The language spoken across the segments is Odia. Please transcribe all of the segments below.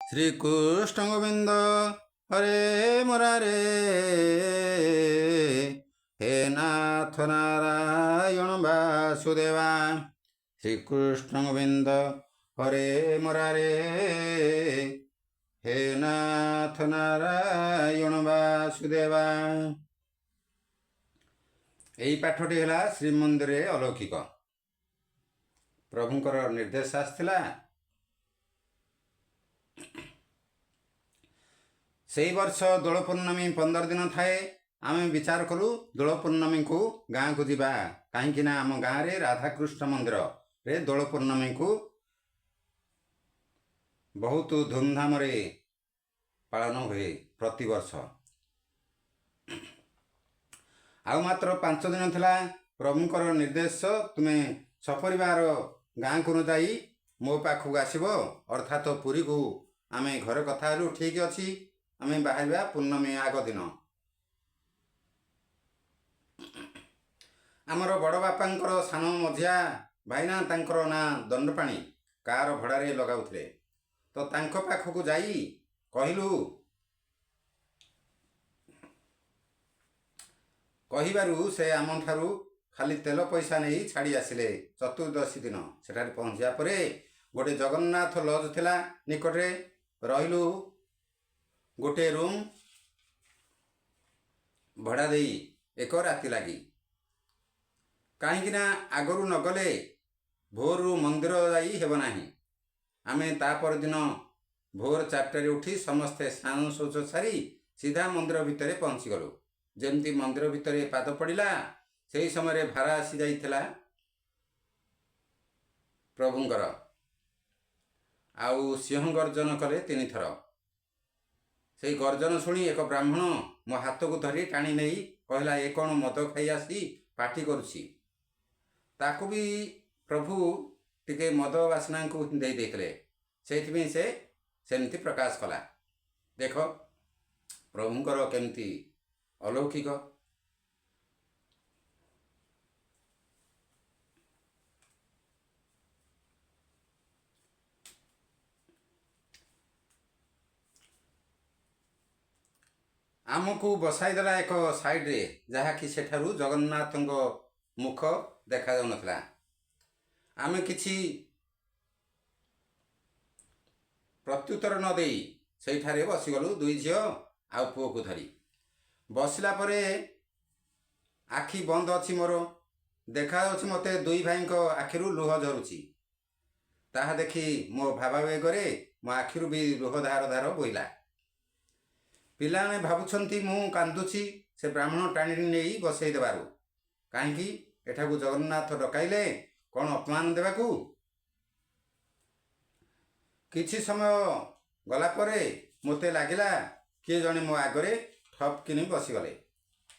ଶ୍ରୀକୃଷ୍ଣ ଗୋବିନ୍ଦ ହରେ ମୁରାରେ, ହେ ନାଥ ନାରାୟଣ ବାସୁଦେବା। ଶ୍ରୀକୃଷ୍ଣ ଗୋବିନ୍ଦ ହରେ ମୁରାରେ, ହେ ନାଥ ନାରାୟଣ ବାସୁଦେବା। ଏହି ପାଠଟି ହେଲା ଶ୍ରୀମନ୍ଦିରରେ ଅଲୌକିକ ପ୍ରଭୁଙ୍କର ନିର୍ଦ୍ଦେଶ ଆସିଥିଲା। ସେଇ ବର୍ଷ ଦୋଳ ପୂର୍ଣ୍ଣମୀ 15 ଦିନ ଥାଏ। ଆମେ ବିଚାର କଲୁ ଦୋଳ ପୂର୍ଣ୍ଣମୀକୁ ଗାଁକୁ ଯିବା, କାହିଁକି ନା ଆମ ଗାଁରେ ରାଧାକୃଷ୍ଣ ମନ୍ଦିରରେ ଦୋଳ ପୂର୍ଣ୍ଣମୀକୁ ବହୁତ ଧୁମଧାମରେ ପାଳନ ହୁଏ ପ୍ରତିବର୍ଷ। ଆଉ ମାତ୍ର 5 ଦିନ ଥିଲା। ପ୍ରଭୁଙ୍କର ନିର୍ଦ୍ଦେଶ, ତୁମେ ସପରିବାର ଗାଁକୁ ନ ଯାଇ ମୋ ପାଖକୁ ଆସିବ, ଅର୍ଥାତ ପୁରୀକୁ। ଆମେ ଘରେ କଥା ହେଲୁ, ଠିକ୍ ଅଛି, ଆମେ ବାହାରିବା ପୂର୍ଣ୍ଣମୀ ଆଗ ଦିନ। ଆମର ବଡ଼ ବାପାଙ୍କର ସାନ ମଝିଆ ଭାଇନା, ତାଙ୍କର ନାଁ ଦଣ୍ଡପାଣି, କାର ଭଡ଼ାରେ ଲଗାଉଥିଲେ। ତ ତାଙ୍କ ପାଖକୁ ଯାଇ କହିଲୁ। କହିବାରୁ ସେ ଆମଠାରୁ ଖାଲି ତେଲ ପଇସା ନେଇ ଛାଡ଼ି ଆସିଲେ। ଚତୁର୍ଦ୍ଦଶୀ ଦିନ ସେଠାରେ ପହଞ୍ଚିବା ପରେ ଗୋଟେ ଜଗନ୍ନାଥ ଲଜ୍ ଥିଲା ନିକଟରେ, ରହିଲୁ ଗୋଟେ ରୁମ୍ ଭଡ଼ା ଦେଇ ଏକ ରାତି ଲାଗି, କାହିଁକି ନା ଆଗରୁ ନଗଲେ ଭୋରରୁ ମନ୍ଦିର ଯାଇ ହେବ ନାହିଁ। ଆମେ ତା ପରଦିନ ଭୋର 4ଟାରେ ଉଠି ସମସ୍ତେ ସ୍ନାନ ଶୌଚ ସାରି ସିଧା ମନ୍ଦିର ଭିତରେ ପହଞ୍ଚିଗଲୁ। ଯେମିତି ମନ୍ଦିର ଭିତରେ ପାଦ ପଡ଼ିଲା, ସେହି ସମୟରେ ଭାରା ଆସି ଯାଇଥିଲା ପ୍ରଭୁଙ୍କର, ଆଉ ସିଂହ ଗର୍ଜନ କଲେ 3ଥର। ସେଇ ଗର୍ଜନ ଶୁଣି ଏକ ବ୍ରାହ୍ମଣ ମୋ ହାତକୁ ଧରି ଟାଣି ନେଇ କହିଲା, ଏ କ'ଣ ମଦ ଖାଇ ଆସି ପାଟି କରୁଛି? ତାକୁ ବି ପ୍ରଭୁ ଟିକେ ମଦ ବାସ୍ନାଙ୍କୁ ଦେଇ ଦେଇଥିଲେ, ସେଇଥିପାଇଁ ସେ ସେମିତି ପ୍ରକାଶ କଲା। ଦେଖ ପ୍ରଭୁଙ୍କର କେମିତି ଅଲୌକିକ। ଆମକୁ ବସାଇଦେଲା ଏକ ସାଇଡ଼ରେ, ଯାହାକି ସେଠାରୁ ଜଗନ୍ନାଥଙ୍କ ମୁଖ ଦେଖାଯାଉନଥିଲା। ଆମେ କିଛି ପ୍ରତ୍ୟୁତ୍ତର ନ ଦେଇ ସେଇଠାରେ ବସିଗଲୁ, ଦୁଇ ଝିଅ ଆଉ ପୁଅକୁ ଧରି। ବସିଲା ପରେ ଆଖି ବନ୍ଦ ଅଛି ମୋର, ଦେଖାଯାଉଛି ମୋତେ ଦୁଇ ଭାଇଙ୍କ ଆଖିରୁ ଲୁହ ଝରୁଛି। ତାହା ଦେଖି ମୋ ଭାବାବେଗରେ ମୋ ଆଖିରୁ ବି ଲୁହ ଧାର ଧାର ବୋହିଲା। ପିଲାମାନେ ଭାବୁଛନ୍ତି ମୁଁ କାନ୍ଦୁଛି ସେ ବ୍ରାହ୍ମଣ ଟାଣି ନେଇ ବସେଇ ଦେବାରୁ। କାହିଁକି ଏଠାକୁ ଜଗନ୍ନାଥ ଡକାଇଲେ, କ'ଣ ଅପମାନ ଦେବାକୁ? କିଛି ସମୟ ଗଲା ପରେ ମୋତେ ଲାଗିଲା କିଏ ଜଣେ ମୋ ଆଗରେ ଠପ୍ କିନି ବସିଗଲେ।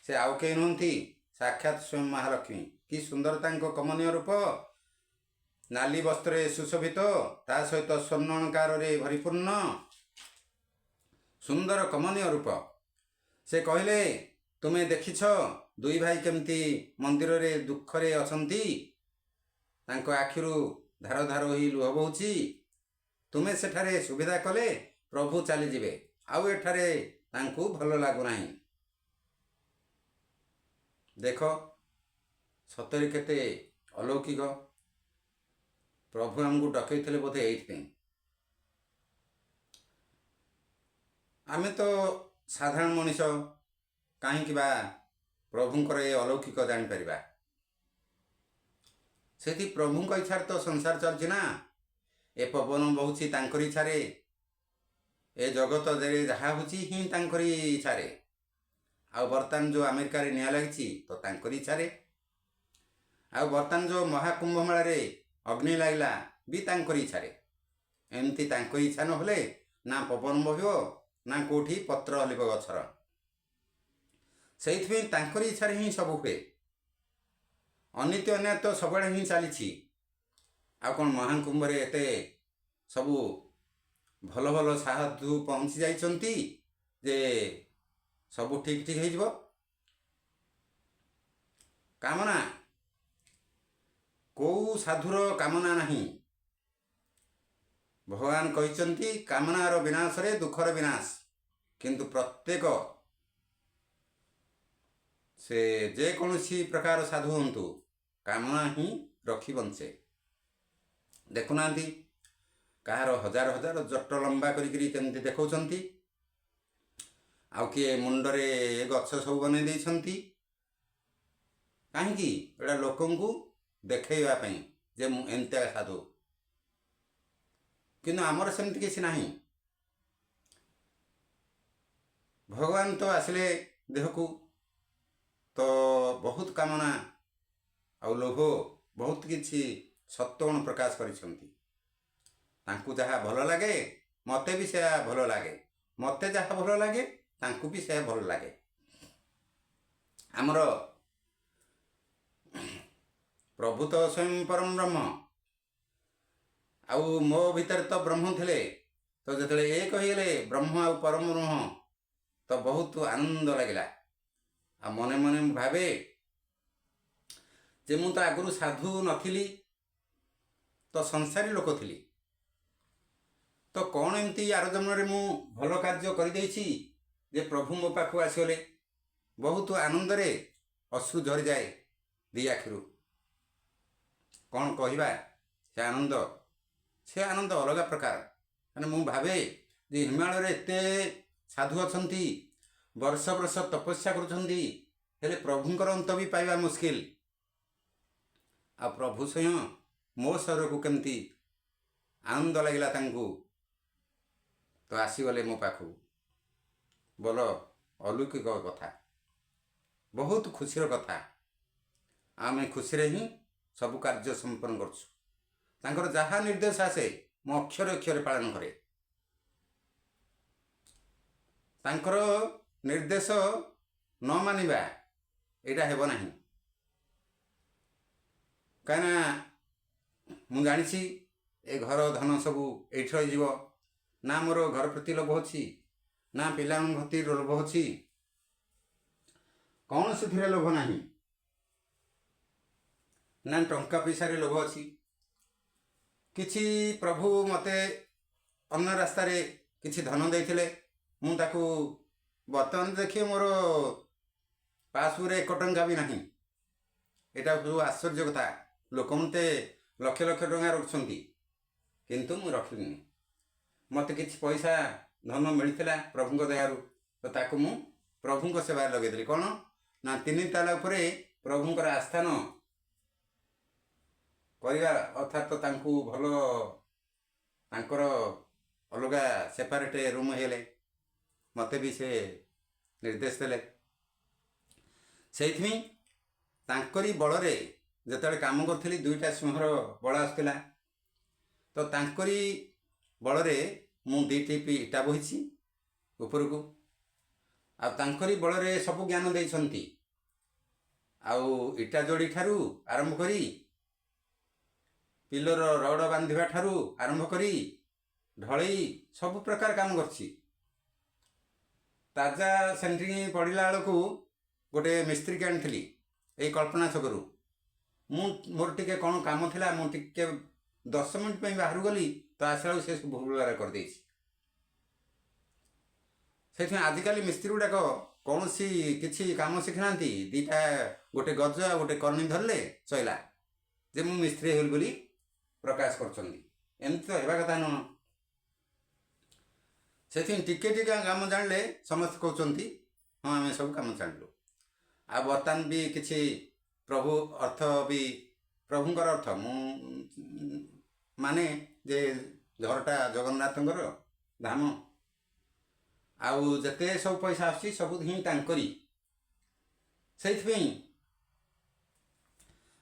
ସେ ଆଉ କେହି ନୁହନ୍ତି, ସାକ୍ଷାତ ସ୍ୱୟଂ ମହାଲକ୍ଷ୍ମୀ। କି ସୁନ୍ଦର ତାଙ୍କ କମନୀୟ ରୂପ, ନାଲି ବସ୍ତ୍ରରେ ସୁଶୋଭିତ, ତା ସହିତ ସ୍ୱର୍ଣ୍ଣ ଅଳଙ୍କାରରେ ପରିପୂର୍ଣ୍ଣ, ସୁନ୍ଦର କମନୀୟ ରୂପ। ସେ କହିଲେ, ତୁମେ ଦେଖିଛ ଦୁଇ ଭାଇ କେମିତି ମନ୍ଦିରରେ ଦୁଃଖରେ ଅଛନ୍ତି, ତାଙ୍କ ଆଖିରୁ ଧାର ଧାର ହୋଇ ଲୁହ ବହୁଛି। ତୁମେ ସେଠାରେ ସୁବିଧା କଲେ ପ୍ରଭୁ ଚାଲିଯିବେ, ଆଉ ଏଠାରେ ତାଙ୍କୁ ଭଲ ଲାଗୁନାହିଁ। ଦେଖ ସତରେ କେତେ ଅଲୌକିକ, ପ୍ରଭୁ ଆମକୁ ଡକେଇଥିଲେ ବୋଧେ ଏଇଥିପାଇଁ। ଆମେ ତ ସାଧାରଣ ମଣିଷ, କାହିଁକି ବା ପ୍ରଭୁଙ୍କର ଏ ଅଲୌକିକ ଜାଣିପାରିବା? ସେଠି ପ୍ରଭୁଙ୍କ ଇଚ୍ଛାରେ ତ ସଂସାର ଚାଲୁଛି ନା। ଏ ପବନ ବହୁଛି ତାଙ୍କରି ଇଚ୍ଛାରେ, ଏ ଜଗତ ଯାହା ହେଉଛି ହିଁ ତାଙ୍କରି ଇଚ୍ଛାରେ। ଆଉ ବର୍ତ୍ତମାନ ଯେଉଁ ଆମେରିକାରେ ନିଆଁ ଲାଗିଛି ତ ତାଙ୍କରି ଇଚ୍ଛାରେ, ଆଉ ବର୍ତ୍ତମାନ ଯେଉଁ ମହାକୁମ୍ଭ ମେଳାରେ ଅଗ୍ନି ଲାଗିଲା ବି ତାଙ୍କରି ଇଚ୍ଛାରେ। ଏମିତି ତାଙ୍କ ଇଚ୍ଛା ନହେଲେ ନା ପବନ ବହିବ ନା କେଉଁଠି ପତ୍ର ହଲିବ ଗଛର। ସେଇଥିପାଇଁ ତାଙ୍କରି ଇଚ୍ଛାରେ ହିଁ ସବୁ ହୁଏ। ଅନୀତି ଅନ୍ୟାୟ ତ ସବୁଆଡ଼େ ହିଁ ଚାଲିଛି। ଆଉ କ'ଣ ମହାକୁମ୍ଭରେ ଏତେ ସବୁ ଭଲ ଭଲ ସାଧୁ ପହଞ୍ଚି ଯାଇଛନ୍ତି ଯେ ସବୁ ଠିକ୍ ଠିକ୍ ହେଇଯିବ? କାମନା କେଉଁ ସାଧୁର କାମନା ନାହିଁ? ଭଗବାନ କହିଛନ୍ତି, କାମନାର ବିନାଶରେ ଦୁଃଖର ବିନାଶ। କିନ୍ତୁ ପ୍ରତ୍ୟେକ ସେ ଯେକୌଣସି ପ୍ରକାର ସାଧୁ ହୁଅନ୍ତୁ, କାମନା ହିଁ ରଖି ବଞ୍ଚେ। ଦେଖୁନାହାନ୍ତି, କାହାର ହଜାର ହଜାର ଜଟ ଲମ୍ବା କରିକିରି କେମିତି ଦେଖାଉଛନ୍ତି, ଆଉ କିଏ ମୁଣ୍ଡରେ ଗଛ ସବୁ ବନେଇ ଦେଇଛନ୍ତି। କାହିଁକି? ଏଇଟା ଲୋକଙ୍କୁ ଦେଖେଇବା ପାଇଁ ଯେ ମୁଁ ଏମିତିଆ ସାଧୁ। କିନ୍ତୁ ଆମର ସେମିତି କିଛି ନାହିଁ। ଭଗବାନ ତ ଆସିଲେ ଦେହକୁ, ତ ବହୁତ କାମନା ଆଉ ଲୋଭ, ବହୁତ କିଛି ସତ୍ୱଗୁଣ ପ୍ରକାଶ କରିଛନ୍ତି। ତାଙ୍କୁ ଯାହା ଭଲ ଲାଗେ, ମୋତେ ବି ସେୟା ଭଲ ଲାଗେ। ମୋତେ ଯାହା ଭଲ ଲାଗେ, ତାଙ୍କୁ ବି ସେୟା ଭଲ ଲାଗେ। ଆମର ପ୍ରଭୁ ତ ସ୍ୱୟଂ ପରମ ବ୍ରହ୍ମ, ଆଉ ମୋ ଭିତରେ ତ ବ୍ରହ୍ମ ଥିଲେ। ତ ଯେତେବେଳେ ଏକ ହେଇଗଲେ ବ୍ରହ୍ମ ଆଉ ପରମ ବ୍ରହ୍ମ, ତ ବହୁତ ଆନନ୍ଦ ଲାଗିଲା। ଆଉ ମନେ ମନେ ମୁଁ ଭାବେ ଯେ ମୁଁ ତ ଆଗରୁ ସାଧୁ ନଥିଲି, ତ ସଂସାରୀ ଲୋକ ଥିଲି। ତ କ'ଣ ଏମିତି ଆର ଜନ୍ମରେ ମୁଁ ଭଲ କାର୍ଯ୍ୟ କରିଦେଇଛି ଯେ ପ୍ରଭୁ ମୋ ପାଖକୁ ଆସିଗଲେ? ବହୁତ ଆନନ୍ଦରେ ଅଶ୍ରୁ ଝରିଯାଏ ଦି ଆଖିରୁ। କ'ଣ କହିବା ସେ ଆନନ୍ଦ, ସେ ଆନନ୍ଦ ଅଲଗା ପ୍ରକାର। ମାନେ ମୁଁ ଭାବେ ଯେ ହିମାଳୟରେ ଏତେ ସାଧୁ ଅଛନ୍ତି, ବର୍ଷ ବର୍ଷ ତପସ୍ୟା କରୁଛନ୍ତି, ହେଲେ ପ୍ରଭୁଙ୍କର ଅନ୍ତ ବି ପାଇବା ମୁସ୍କିଲ। ଆଉ ପ୍ରଭୁ ସ୍ୱୟଂ ମୋ ଶରୀରକୁ କେମିତି ଆନନ୍ଦ ଲାଗିଲା ତାଙ୍କୁ, ତ ଆସିଗଲେ ମୋ ପାଖକୁ। ବଲ ଅଲୌକିକ କଥା, ବହୁତ ଖୁସିର କଥା। ଆମେ ଖୁସିରେ ହିଁ ସବୁ କାର୍ଯ୍ୟ ସମ୍ପନ୍ନ କରୁଛୁ। ତାଙ୍କର ଯାହା ନିର୍ଦ୍ଦେଶ ଆସେ, ମୁଁ ଅକ୍ଷରେ ଅକ୍ଷରେ ପାଳନ କରେ। ତାଙ୍କର ନିର୍ଦ୍ଦେଶ ନ ମାନିବା ଏଇଟା ହେବ ନାହିଁ। କାହିଁକିନା ମୁଁ ଜାଣିଛି ଏ ଘର ଧନ ସବୁ ଏଇଠି ରହିଯିବ। ନା ମୋର ଘର ପ୍ରତି ଲୋଭ ଅଛି, ନା ପିଲାମାନଙ୍କ ପ୍ରତି ଲୋଭ ଅଛି, କୌଣସିଥିରେ ଲୋଭ ନାହିଁ, ନା ଟଙ୍କା ପଇସାରେ ଲୋଭ ଅଛି କିଛି। ପ୍ରଭୁ ମୋତେ ଅନ୍ୟ ରାସ୍ତାରେ କିଛି ଧନ ଦେଇଥିଲେ, ମୁଁ ତାକୁ ବର୍ତ୍ତମାନ ଦେଖିବେ, ମୋର ପାସବୁକ୍ରେ 1 ଟଙ୍କା ବି ନାହିଁ। ଏଇଟା ସବୁ ଆଶ୍ଚର୍ଯ୍ୟ କଥା। ଲୋକ ମୋତେ ଲକ୍ଷ ଲକ୍ଷ ଟଙ୍କା ରଖୁଛନ୍ତି, କିନ୍ତୁ ମୁଁ ରଖିଲିନି। ମୋତେ କିଛି ପଇସା ଧନ ମିଳିଥିଲା ପ୍ରଭୁଙ୍କ ଦୟାରୁ, ତ ତାକୁ ମୁଁ ପ୍ରଭୁଙ୍କ ସେବାରେ ଲଗେଇଦେଲି। କ'ଣ ନା ତିନି ତାଲା ଉପରେ ପ୍ରଭୁଙ୍କର ଆସ୍ଥାନ କରିବା, ଅର୍ଥାତ୍ ତାଙ୍କୁ ଭଲ ତାଙ୍କର ଅଲଗା ସେପାରେଟ୍ ରୁମ୍ ହେଇଗଲେ, ମୋତେ ବି ସେ ନିର୍ଦ୍ଦେଶ ଦେଲେ। ସେଇଥିପାଇଁ ତାଙ୍କରି ବଳରେ ଯେତେବେଳେ କାମ କରୁଥିଲି, ଦୁଇଟା ସିଂହର ବଳ ଆସୁଥିଲା। ତ ତାଙ୍କରି ବଳରେ ମୁଁ 2 ଟ୍ରିପ୍ ଇଟା ବୋହିଛି ଉପରକୁ। ଆଉ ତାଙ୍କରି ବଳରେ ସବୁ ଜ୍ଞାନ ଦେଇଛନ୍ତି। ଆଉ ଇଟା ଯୋଡ଼ି ଠାରୁ ଆରମ୍ଭ କରି, ପିଲର ରଡ଼ ବାନ୍ଧିବା ଠାରୁ ଆରମ୍ଭ କରି, ଢଳେଇ ସବୁ ପ୍ରକାର କାମ କରିଛି। ତାଜା ସେଣ୍ଟ୍ରିଂ ପଡ଼ିଲା ବେଳକୁ ଗୋଟେ ମିସ୍ତ୍ରୀକି ଆଣିଥିଲି ଏଇ କଳ୍ପନା ଛକରୁ। ମୁଁ ମୋର ଟିକେ କ'ଣ କାମ ଥିଲା, ମୁଁ ଟିକେ 10 ମିନିଟ୍ ପାଇଁ ବାହାରକୁ ଗଲି, ତ ଆସିଲା ବେଳକୁ ସେ ସବୁ ଭୁଲ କରିଦେଇଛି। ସେଥିପାଇଁ ଆଜିକାଲି ମିସ୍ତ୍ରୀ ଗୁଡ଼ାକ କୌଣସି କିଛି କାମ ଶିଖିନାହାନ୍ତି। ଦୁଇଟା, ଗୋଟେ ଗଜ ଆଉ ଗୋଟେ କରଣୀ ଧରିଲେ ସଇଲା, ଯେ ମୁଁ ମିସ୍ତ୍ରୀ ହେଇଗଲି ବୋଲି ପ୍ରକାଶ କରୁଛନ୍ତି। ଏମିତି ତ ହେବା କଥା ନୁହଁ। ସେଥିପାଇଁ ଟିକେ ଟିକେ କାମ ଜାଣିଲେ ସମସ୍ତେ କହୁଛନ୍ତି, ହଁ, ଆମେ ସବୁ କାମ ଜାଣିଲୁ। ଆଉ ବର୍ତ୍ତମାନ ବି କିଛି ପ୍ରଭୁ ଅର୍ଥ ବି, ପ୍ରଭୁଙ୍କର ଅର୍ଥ ମୁଁ ମାନେ ଯେ ଘରଟା ଜଗନ୍ନାଥଙ୍କର ଧାମ, ଆଉ ଯେତେ ସବୁ ପଇସା ଆସୁଛି ସବୁ ହିଁ ତାଙ୍କରି। ସେଇଥିପାଇଁ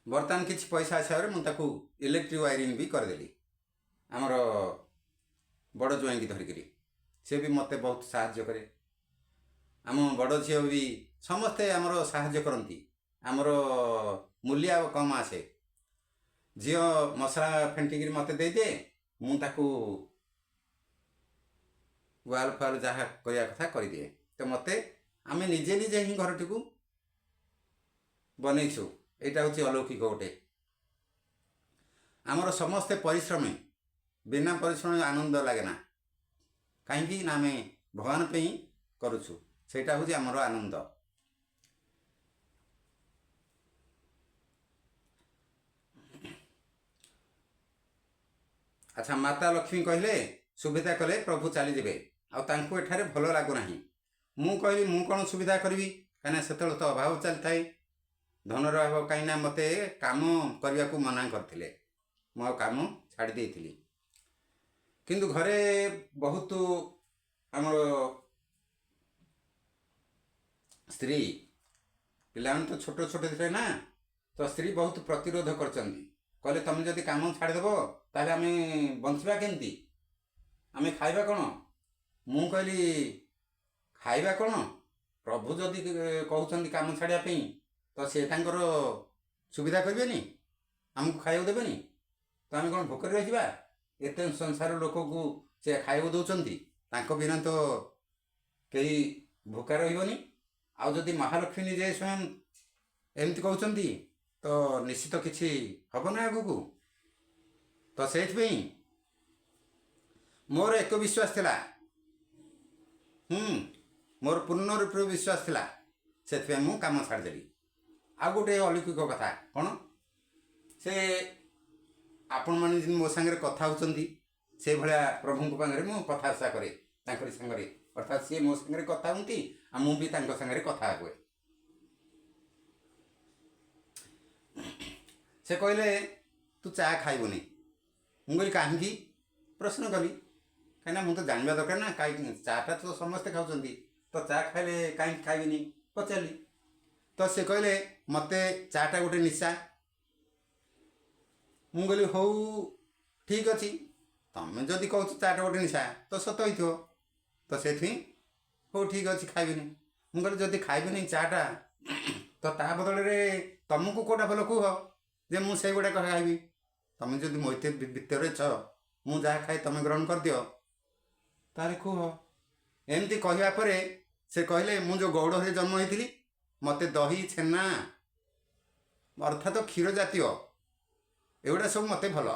ବର୍ତ୍ତମାନ କିଛି ପଇସା ଆସିବାରେ ମୁଁ ତାକୁ ଇଲେକ୍ଟ୍ରିକ୍ ୱାଇରିଂ ବି କରିଦେଲି ଆମର ବଡ଼ ଜ୍ୱାଇଁକି ଧରିକିରି। ସେ ବି ମୋତେ ବହୁତ ସାହାଯ୍ୟ କରେ। ଆମ ବଡ଼ ଝିଅ ବି, ସମସ୍ତେ ଆମର ସାହାଯ୍ୟ କରନ୍ତି। ଆମର ମୂଲିଆ କମ୍ ଆସେ। ଝିଅ ମସଲା ଫେଣ୍ଟିକିରି ମୋତେ ଦେଇଦିଏ, ମୁଁ ତାକୁ ୱାଲ୍ ଫାଲ୍ ଯାହା କରିବା କଥା କରିଦିଏ। ତ ମୋତେ ଆମେ ନିଜେ ନିଜେ ହିଁ ଘରଟିକୁ ବନେଇଛୁ। ଏଇଟା ହେଉଛି ଅଲୌକିକ ଗୋଟେ। ଆମର ସମସ୍ତେ ପରିଶ୍ରମୀ। ବିନା ପରିଶ୍ରମ ଆନନ୍ଦ ଲାଗେ ନା। କାହିଁକି ନା ଆମେ ଭଗବାନ ପାଇଁ କରୁଛୁ, ସେଇଟା ହେଉଛି ଆମର ଆନନ୍ଦ। ଆଚ୍ଛା, ମାତା ଲକ୍ଷ୍ମୀ କହିଲେ ସୁବିଧା କଲେ ପ୍ରଭୁ ଚାଲିଯିବେ, ଆଉ ତାଙ୍କୁ ଏଠାରେ ଭଲ ଲାଗୁନାହିଁ। ମୁଁ କହିଲି ମୁଁ କ'ଣ ସୁବିଧା କରିବି? କାହିଁକିନା ସେତେବେଳେ ତ ଅଭାବ ଚାଲିଥାଏ, ଧନର ଅଭାବ। କାହିଁକିନା ମୋତେ କାମ କରିବାକୁ ମନା କରିଥିଲେ, ମୁଁ ଆଉ କାମ ଛାଡ଼ି ଦେଇଥିଲି। କିନ୍ତୁ ଘରେ ବହୁତ ଆମର ସ୍ତ୍ରୀ, ପିଲାମାନେ ତ ଛୋଟ ଛୋଟ ଥିଲେ ନା, ତ ସ୍ତ୍ରୀ ବହୁତ ପ୍ରତିରୋଧ କରିଛନ୍ତି। କହିଲେ ତୁମେ ଯଦି କାମ ଛାଡ଼ିଦେବ ତାହେଲେ ଆମେ ବଞ୍ଚିବା କେମିତି, ଆମେ ଖାଇବା କ'ଣ? ମୁଁ କହିଲି ଖାଇବା କ'ଣ, ପ୍ରଭୁ ଯଦି କହୁଛନ୍ତି କାମ ଛାଡ଼ିବା ପାଇଁ ତ ସେ ତାଙ୍କର ସୁବିଧା କରିବେନି, ଆମକୁ ଖାଇବାକୁ ଦେବେନି, ତ ଆମେ କ'ଣ ଭୋକରେ ରହିଯିବା? ଏତେ ସଂସାର ଲୋକକୁ ସେ ଖାଇବାକୁ ଦେଉଛନ୍ତି, ତାଙ୍କ ବିନା ତ କେହି ଭୋକା ରହିବନି। ଆଉ ଯଦି ମହାଲକ୍ଷ୍ମୀ ନିଜେ ସ୍ୱୟଂ ଏମିତି କହୁଛନ୍ତି ତ ନିଶ୍ଚିତ କିଛି ହେବ ନା ଆଗକୁ। ତ ସେଇଥିପାଇଁ ମୋର ଏକ ବିଶ୍ୱାସ ଥିଲା, ମୋର ପୂର୍ଣ୍ଣ ରୂପରେ ବିଶ୍ୱାସ ଥିଲା, ସେଥିପାଇଁ ମୁଁ କାମ ଛାଡ଼ିଦେଲି। ଆଉ ଗୋଟେ ଅଲୌକିକ କଥା କ'ଣ, ସେ ଆପଣମାନେ ଯେମିତି ମୋ ସାଙ୍ଗରେ କଥା ହେଉଛନ୍ତି ସେଇଭଳିଆ ପ୍ରଭୁଙ୍କ ପାଖରେ ମୁଁ କଥା ଆଶା କରେ ତାଙ୍କରି ସାଙ୍ଗରେ, ଅର୍ଥାତ୍ ସିଏ ମୋ ସାଙ୍ଗରେ କଥା ହୁଅନ୍ତି ଆଉ ମୁଁ ବି ତାଙ୍କ ସାଙ୍ଗରେ କଥା ହୁଏ। ସେ କହିଲେ ତୁ ଚା ଖାଇବୁନି। ମୁଁ କହିଲି କାହିଁକି ପ୍ରଶ୍ନ କଲି, କାହିଁକିନା ମୁଁ ତ ଜାଣିବା ଦରକାର ନା, କାହିଁକି ଚାଟା ତ ସମସ୍ତେ ଖାଉଛନ୍ତି, ତ ଚା ଖାଇଲେ କାହିଁକି ଖାଇବିନି ପଚାରିଲି। ତ ସେ କହିଲେ ମୋତେ ଚାଟା ଗୋଟେ ନିଶା। ମୁଁ କହିଲି ହଉ ଠିକ୍ ଅଛି, ତମେ ଯଦି କହୁଛ ଚାଟା ଗୋଟେ ନିଶା ତ ସତ ହେଇଥିବ, ତ ସେଥିପାଇଁ ହଉ ଠିକ୍ ଅଛି ଖାଇବିନି। ମୁଁ କହିଲି ଯଦି ଖାଇବିନି ଚାଟା ତ ତା ବଦଳରେ ତମକୁ କେଉଁଟା ଭଲ କୁହ ଯେ ମୁଁ ସେଇଗୁଡ଼ାକ ଖାଇବି। ତମେ ଯଦି ମୋ ଭିତରେ ଅଛ, ମୁଁ ଯାହା ଖାଏ ତମେ ଗ୍ରହଣ କରିଦିଅ, ତାହେଲେ କୁହ। ଏମିତି କହିବା ପରେ ସେ କହିଲେ ମୁଁ ଯେଉଁ ଗୌଡ଼ରେ ଜନ୍ମ ହେଇଥିଲି ମୋତେ ଦହି, ଛେନା ଅର୍ଥାତ କ୍ଷୀର ଜାତୀୟ ଏଗୁଡ଼ା ସବୁ ମୋତେ ଭଲ।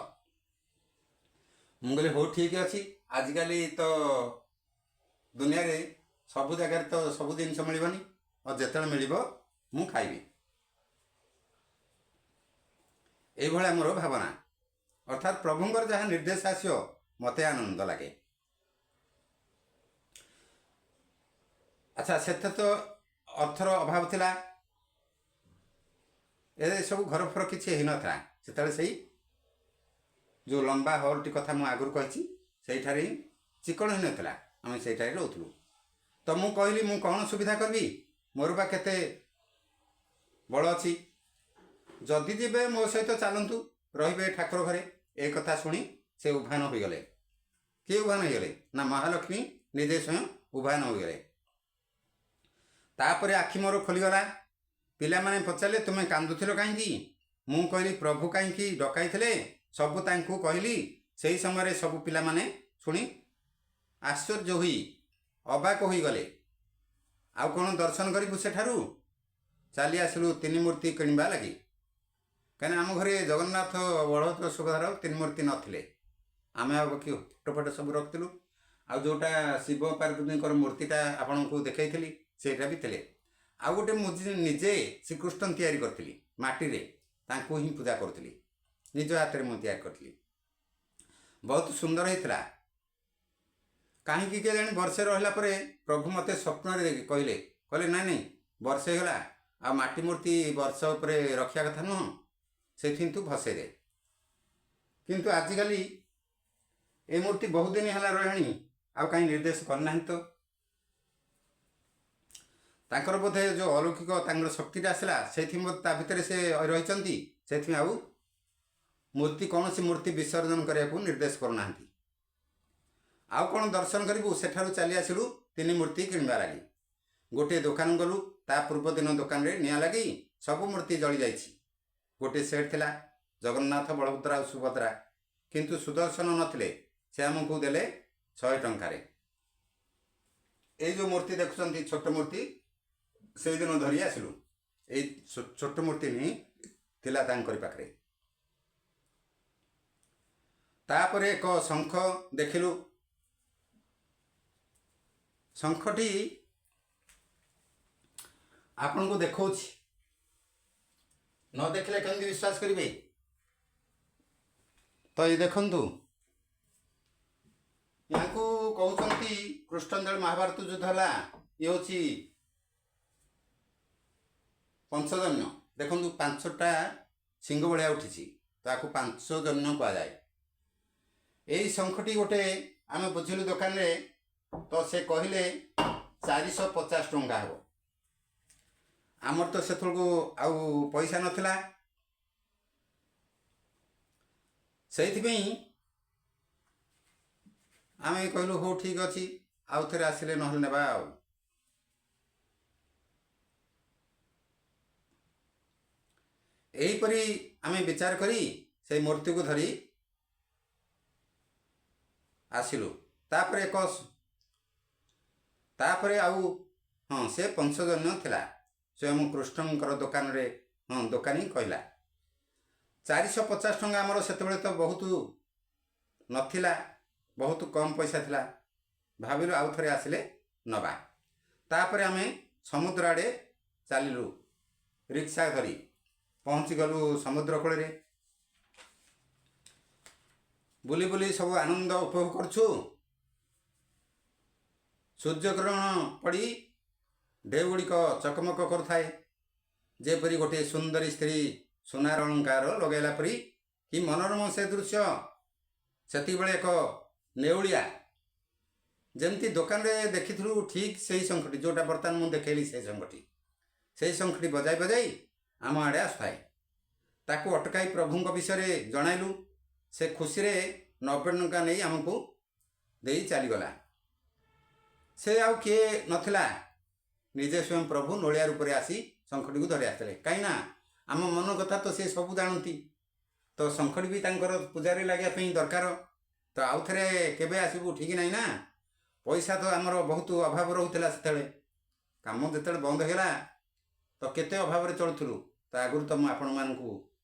ମୁଁ କହିଲି ହଉ ଠିକ୍ ଅଛି, ଆଜିକାଲି ତ ଦୁନିଆରେ ସବୁ ଜାଗାରେ ତ ସବୁ ଜିନିଷ ମିଳିବନି, ଆଉ ଯେତେବେଳେ ମିଳିବ ମୁଁ ଖାଇବି। ଏଇଭଳିଆ ମୋର ଭାବନା, ଅର୍ଥାତ୍ ପ୍ରଭୁଙ୍କର ଯାହା ନିର୍ଦ୍ଦେଶ ଆସିବ ମୋତେ ଆନନ୍ଦ ଲାଗେ। ଆଚ୍ଛା, ସେଥିରେ ତ ଅର୍ଥର ଅଭାବ ଥିଲା, ଏସବୁ ଘର ଫର କିଛି ହେଇନଥିଲା ସେତେବେଳେ। ସେଇ ଯେଉଁ ଲମ୍ବା ହଲ୍ଟି କଥା ମୁଁ ଆଗରୁ କହିଛି, ସେଇଠାରେ ହିଁ ଚିକଣ ହେଇନଥିଲା, ଆମେ ସେଇଠାରେ ରହୁଥିଲୁ। ତ ମୁଁ କହିଲି ମୁଁ କ'ଣ ସୁବିଧା କରିବି, ମୋର ବା କେତେ ବଳ ଅଛି, ଯଦି ଯିବେ ମୋ ସହିତ ଚାଲନ୍ତୁ, ରହିବେ ଠାକୁର ଘରେ। ଏ କଥା ଶୁଣି ସେ ଉଭାନ ହୋଇଗଲେ। କିଏ ଉଭାନ ହୋଇଗଲେ ନା ମହାଲକ୍ଷ୍ମୀ ନିଜେ ସ୍ୱୟଂ ଉଭାନ ହୋଇଗଲେ। ତାପରେ ଆଖି ମୋର ଖୋଲିଗଲା। ପିଲାମାନେ ପଚାରିଲେ ତୁମେ କାନ୍ଦୁଥିଲ କାହିଁକି? ମୁଁ କହିଲି ପ୍ରଭୁ କାହିଁକି ଡକାଇଥିଲେ ସବୁ ତାଙ୍କୁ କହିଲି। ସେହି ସମୟରେ ସବୁ ପିଲାମାନେ ଶୁଣି ଆଶ୍ଚର୍ଯ୍ୟ ହୋଇ ଅବାକ ହୋଇଗଲେ। ଆଉ କ'ଣ ଦର୍ଶନ କରିବୁ ସେଠାରୁ? ଚାଲି ଆସିଲୁ ତିନି ମୂର୍ତ୍ତି କିଣିବା ଲାଗି। କାହିଁକିନା ଆମ ଘରେ ଜଗନ୍ନାଥ, ବଳଭଦ୍ର, ସୁଭଦ୍ରାର ତିନି ମୂର୍ତ୍ତି ନଥିଲେ, ଆମେ ଆଉ ବାକି ଫଟୋ ଫଟୋ ସବୁ ରଖିଥିଲୁ। ଆଉ ଯେଉଁଟା ଶିବ ପାର୍ବତୀଙ୍କର ମୂର୍ତ୍ତିଟା ଆପଣଙ୍କୁ ଦେଖାଇଥିଲି ସେଇଟା ବି ଥିଲେ। ଆଉ ଗୋଟେ ମୁଁ ନିଜେ ଶ୍ରୀକୃଷ୍ଣ ତିଆରି କରିଥିଲି ମାଟିରେ, ତାଙ୍କୁ ହିଁ ପୂଜା କରୁଥିଲି, ନିଜ ହାତରେ ମୁଁ ତିଆରି କରିଥିଲି, ବହୁତ ସୁନ୍ଦର ହେଇଥିଲା। କାହିଁକି କେଜାଣି ବର୍ଷେ ରହିଲା ପରେ ପ୍ରଭୁ ମୋତେ ସ୍ୱପ୍ନରେ କହିଲେ, କହିଲେ ନାଇଁ ନାଇଁ ବର୍ଷେ ହେଇଗଲା, ଆଉ ମାଟି ମୂର୍ତ୍ତି ବର୍ଷ ଉପରେ ରଖିବା କଥା ନୁହଁ, ସେଥିପାଇଁ ତୁ ଭସେଇ ଦେ। କିନ୍ତୁ ଆଜିକାଲି ଏ ମୂର୍ତ୍ତି ବହୁତ ଦିନ ହେଲା ରହିଲାଣି, ଆଉ କାହିଁ ନିର୍ଦ୍ଦେଶ କରିନାହାନ୍ତି ତ। ତାଙ୍କର ବୋଧେ ଯେଉଁ ଅଲୌକିକ ତାଙ୍କର ଶକ୍ତିଟା ଆସିଲା, ସେଇଥିପାଇଁ ତା ଭିତରେ ସେ ରହିଛନ୍ତି, ସେଥିପାଇଁ ଆଉ ମୂର୍ତ୍ତି କୌଣସି ମୂର୍ତ୍ତି ବିସର୍ଜନ କରିବାକୁ ନିର୍ଦ୍ଦେଶ କରୁନାହାନ୍ତି। ଆଉ କ'ଣ ଦର୍ଶନ କରିବୁ? ସେଠାରୁ ଚାଲି ଆସିଲୁ ତିନି ମୂର୍ତ୍ତି କିଣିବା ଲାଗି। ଗୋଟିଏ ଦୋକାନ ଗଲୁ, ତା ପୂର୍ବ ଦିନ ଦୋକାନରେ ନିଆଁ ଲାଗି ସବୁ ମୂର୍ତ୍ତି ଜଳିଯାଇଛି। ଗୋଟିଏ ସେଟ୍ ଥିଲା ଜଗନ୍ନାଥ, ବଳଭଦ୍ର ଆଉ ସୁଭଦ୍ରା, କିନ୍ତୁ ସୁଦର୍ଶନ ନଥିଲେ। ସେ ଆମକୁ ଦେଲେ 100 ଟଙ୍କାରେ। ଏଇ ଯେଉଁ ମୂର୍ତ୍ତି ଦେଖୁଛନ୍ତି ଛୋଟ ମୂର୍ତ୍ତି, ସେଇଦିନ ଧରି ଆସିଲୁ। ଏଇ ଛୋଟ ମୂର୍ତ୍ତି ହିଁ ଥିଲା ତାଙ୍କରି ପାଖରେ। ତାପରେ ଏକ ଶଙ୍ଖ ଦେଖିଲୁ। ଶଙ୍ଖଟି ଆପଣଙ୍କୁ ଦେଖାଉଛି, ନ ଦେଖିଲେ କେମିତି ବିଶ୍ୱାସ କରିବେ? ତ ଏଇ ଦେଖନ୍ତୁ, ୟାଙ୍କୁ କହୁଛନ୍ତି କୃଷ୍ଣ ଯେତେବେଳେ ମହାଭାରତ ଯୁଦ୍ଧ ହେଲା, ଇଏ ହେଉଛି ପଞ୍ଚଜନ୍ୟ। ଦେଖନ୍ତୁ, ପାଞ୍ଚଟା ଶିଙ୍ଗ ଭଳିଆ ଉଠିଛି, ତାକୁ ପାଞ୍ଚଜନ୍ୟ କୁହାଯାଏ। ଏଇ ଶଙ୍ଖଟି ଗୋଟେ ଆମେ ବୁଝିଲୁ ଦୋକାନରେ, ତ ସେ କହିଲେ 450 ଟଙ୍କା ହେବ। ଆମର ତ ସେତେବେଳକୁ ଆଉ ପଇସା ନଥିଲା, ସେଇଥିପାଇଁ ଆମେ କହିଲୁ, ହଉ ଠିକ୍ ଅଛି, ଆଉ ଥରେ ଆସିଲେ ନହେଲେ ନେବା। ଆଉ ଏହିପରି ଆମେ ବିଚାର କରି ସେଇ ମୂର୍ତ୍ତିକୁ ଧରି ଆସିଲୁ। ତାପରେ ଏକ ତାପରେ ଆଉ ହଁ, ସେ ପଞ୍ଚଜନ୍ୟ ଥିଲା ସ୍ୱୟଂ କୃଷ୍ଣଙ୍କର ଦୋକାନରେ। ହଁ, ଦୋକାନୀ କହିଲା 450 ଟଙ୍କା। ଆମର ସେତେବେଳେ ତ ବହୁତ ନଥିଲା, ବହୁତ କମ୍ ପଇସା ଥିଲା। ଭାବିଲୁ ଆଉ ଥରେ ଆସିଲେ ନେବା। ତାପରେ ଆମେ ସମୁଦ୍ର ଆଡ଼େ ଚାଲିଲୁ ରିକ୍ସା ଧରି। ପହଞ୍ଚିଗଲୁ ସମୁଦ୍ର କୂଳରେ। ବୁଲି ବୁଲି ସବୁ ଆନନ୍ଦ ଉପଭୋଗ କରୁଛୁ। ସୂର୍ଯ୍ୟକିରଣ ପଡ଼ି ଢେଉଗୁଡ଼ିକ ଚକମକ କରୁଥାଏ, ଯେପରି ଗୋଟିଏ ସୁନ୍ଦରୀ ସ୍ତ୍ରୀ ସୁନାର ଅଳଙ୍କାର ଲଗାଇଲା ପରି। କି ମନୋରମ ସେ ଦୃଶ୍ୟ! ସେତିକିବେଳେ ଏକ ନେଉଳିଆ, ଯେମିତି ଦୋକାନରେ ଦେଖିଥିଲୁ ଠିକ୍ ସେଇ ଶଙ୍ଖଟି, ଯେଉଁଟା ବର୍ତ୍ତମାନ ମୁଁ ଦେଖେଇଲି ସେଇ ଶଙ୍ଖଟି, ସେଇ ଶଙ୍ଖଟି ବଜାଇ ବଜାଇ ଆମ ଆଡ଼େ ଆସୁଥାଏ। ତାକୁ ଅଟକାଇ ପ୍ରଭୁଙ୍କ ବିଷୟରେ ଜଣାଇଲୁ। ସେ ଖୁସିରେ 90 ଟଙ୍କା ନେଇ ଆମକୁ ଦେଇ ଚାଲିଗଲା। ସେ ଆଉ କିଏ ନଥିଲା, ନିଜେ ସ୍ୱୟଂ ପ୍ରଭୁ ନୋଳିଆ ରୂପରେ ଆସି ଶଙ୍ଖଟିକୁ ଧରି ଆସିଥିଲେ। କାହିଁକିନା ଆମ ମନ କଥା ତ ସେ ସବୁ ଜାଣନ୍ତି। ତ ଶଙ୍ଖଟି ବି ତାଙ୍କର ପୂଜାରେ ଲାଗିବା ପାଇଁ ଦରକାର। ତ ଆଉ ଥରେ କେବେ ଆସିବୁ ଠିକ୍ ନାହିଁ ନା। ପଇସା ତ ଆମର ବହୁତ ଅଭାବ ରହୁଥିଲା ସେତେବେଳେ। କାମ ଯେତେବେଳେ ବନ୍ଦ ହେଇଗଲା ତ କେତେ ଅଭାବରେ ଚଳୁଥିଲୁ, ତା ଆଗରୁ ତ ମୁଁ ଆପଣମାନଙ୍କୁ